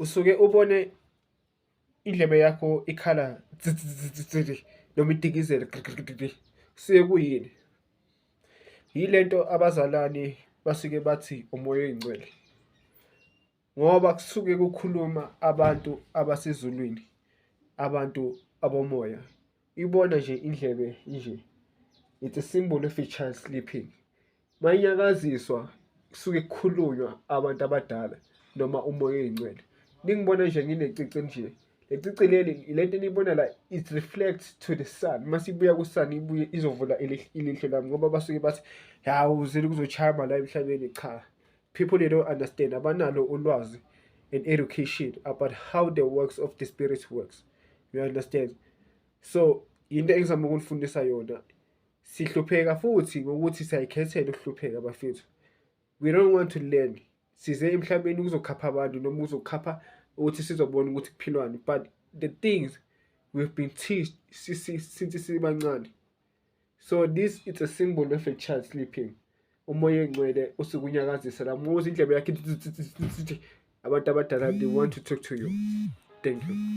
Usuke ubone indlebe yakho ikhala noma idikizela, kusuke kuyini? Yile nto abazalwane basuke bathi umoya oyingcwele, ngoba kusuke kukhuluma abantu abasezulwini, abantu abomoya. Ibona nje indlebe nje, it's a symbol of a child sleeping. Mayinyakaziswa kusuke kukhulunywa abantu abadala noma umoya oyingcwele. Ningibona nje nginecici nje, le cici leli, lento eniyibona la, it reflects to the sun. Masibuya ku-sun, ibuye izovula ilihlo lami, ngoba basuke bathi, "Hawu, uzele ukuzochama la emhlabeni." Cha, people, they don't understand, abanalo ulwazi and education about how the works of the spirit works, you understand? So into engizama ukunifundisa yona, sihlupheka futhi ngokuthi siyayikhethela ukuhlupheka, bafethu. We don't want to learn. Size emhlabeni ukuzokhapha abantu noma ukuzokhapha ukuthi sizobona ukuthi kuphilwani, but the things we've been teached since sibancane. So this, it's a symbol of a child sleeping. Umoya oyingcwele usuke unyakazisa la muzi indlebe yakhe. Abantu abadala, they want to talk to you. Thank you.